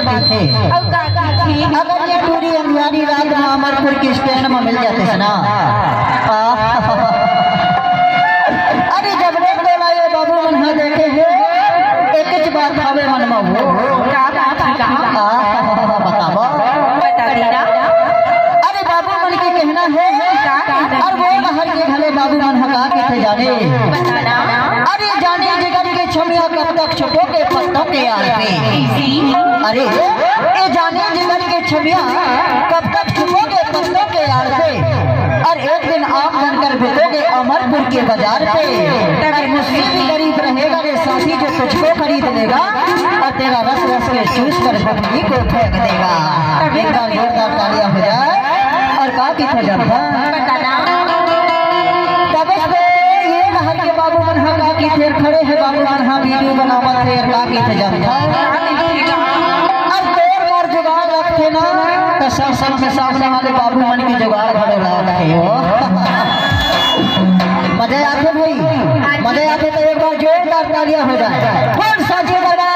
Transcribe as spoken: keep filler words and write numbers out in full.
बात हे। अउ का कथे? अगर ये टूरी अंधियारी रात में अमरपुर के स्टैंड में मिल जातिस ना, आ, अरे जब रे तोला ये बाबू मन हा देखे हे, एक च बात हवे मन में वो। का बात हे का? आ, बतावा। बता दे ना। अरे बाबू मन के कहना हे, का कहना हे? अउ वो डहर के घले बाबू मन हा का कथे जाने। बता ना। अरे जाने जिगर के छमिया कब तक छुपोगे पत्तों के आड़ पे। अरे, ए जाने जिगर के छमिया, कब तक छुपोगे पत्तों के आड़ पे? अउ एक दिन आप बनकर बिकोगे अमरपुर के बाजार पे। अरे मुझसे भी गरीब रहेगा रे साथी, जो तुझको खरीद लेगा अउ तेरा रस रस के चूस कर गुठली को फेंक देगा। एक बार जोरदार तालियां हो जाए। अउ का कथे जानथा? तब से ये डहर के बाबू मन हा का कथे, खड़े हे बाबू मन हा वीडियो बनावत हे, अउ का कथे जानथा? अउ तोर मोर जुगाड़ रखथे ना, त सब सब में सामने वाले बाबू मन के जुगाड़ घलो लागथे हो। मजा आथे भाई, मजा आथे तो एक बार जोरदार तालियां हो जाए। कौन सा जी बना